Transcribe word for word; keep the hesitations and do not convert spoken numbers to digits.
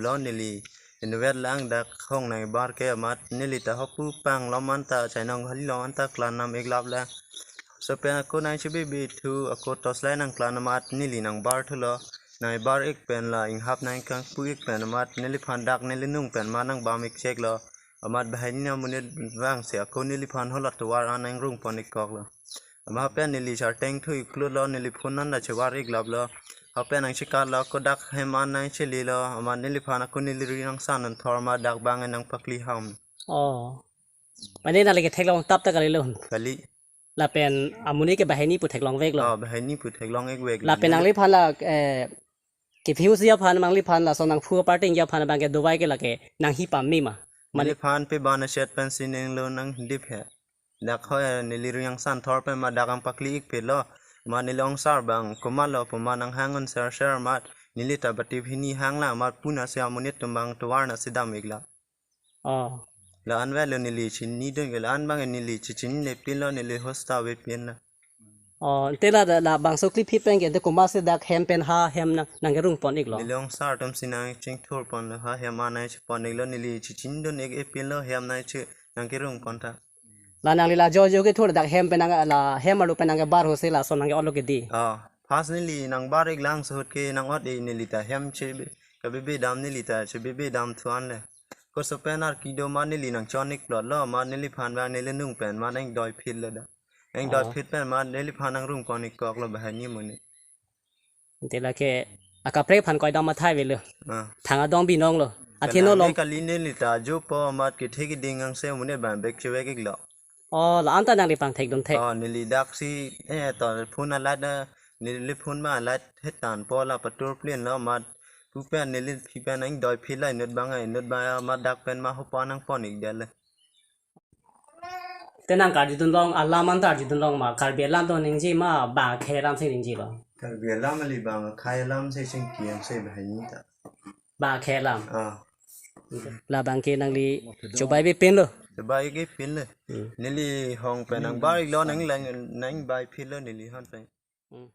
lo neli inutvet lang dak hong nangbar ke amat neli ta hopu pang lo man ta chainong hali lo man ta klanam ik lap lang. Laso pen ako nangchebebe thu ako torchlight nangklan amat neli nangbar thulo. Nangbar ik pen la inghap nangkangpu ik pen amat neliphan dak neli nung pen ma nangbam ik chek lo. Amat banghini amonit vangsi ako neliphan hala tovar an nangrung pon ik kok lo. Amat pen neli charteng thu ik klut lo, neli phone an ta chevar ik lap lo. Hapen nangchekat lo, ako dak hem an nangchele lo, amat neliphan ako neli ri nangsan anthor ma dak bang nangpakli ham. Oh. Mane nangli ke theklong tap ta kali lo. Kali. Lapen amonit ke banghini pu theklong vek lo. Oh, banghini pu theklong ik vek lo. Lapen nangliphan la, eh, kephiu si aphan nangliphan lason nangphu aparting aphan abang ke dovai ke lake nanghi pame ma. Mane neliphan pe bana chet pen si neng lo nangdip he. Dak ho, eh, neli ri nangsan thor pen ma dak nangpakli ik phe lo. Ma neli ongsar bang komat lo pu ma nanghang un ser ser amat neli ta bati hini hang la amat puna si amonit atum bang tovar na si dam ik la. Oh. La-an velo neli chinidun ke la-an bang neli chichinine pin lo neli hosta ve pin lo. Oh, ante la, la, labangso kli phi pen ke de komat si dak hem pen ha hem nang, nangkerung pon ik lo. Neli ongsar atum si nangchingthur pon lo ha hem an nangchepon ik lo neli chichinidun ik e pin lo hem nangche nangkerung pon ta. La nangli la jo jo ke thur dak hem pen nang la hem arlo pen nangkebar ho si lason nangke-ot lo ke di. Ah, first neli nangbar ik lang sahut ke nang-ot e neli ta hem chebe, kabebe dam neli ta chebebe dam thu an le. Ko so pen ar kedo ma neli nangchon ik plot lo ma neliphan bang neli nung pen ma nangdoi phit lo da. Nangdoi Oh. phit pen ma neliphan nangrung pon ik kok lo banghini amonit. Ante lake akaprek aphan koidam athai velo. Ah. Thang adong binong lo. Athino Kalang lom. Ne kali neli ta jo po amat kethe keding angse amonit bang bek chevek ik lo. Oh, la-an ta nangli pang thekdun thek. Oh, neli dak si, eh, to phone a-light na, neli phone ma light hetan po la patur plin lo amat. Pu pen neli phi pen nangdoi phit la inut bang, inut bang amat dak pen ma hopa nangpon ik det le. Te nang karjudun long, alam an ta arjudun long ma, Karbi alam ta ningje ma, bang akhei alam si ningje lo. Karbi alam ali bang akhei alam si chingki angse banghini ta. Bang akhei alam. Ah. Labang ke nangli chobai ve pin lo. Chobai ke pin lo. Hmm. Neli hong pen nangbar ik lo nang lang nangbai phit lo neli hon pen. Hmm.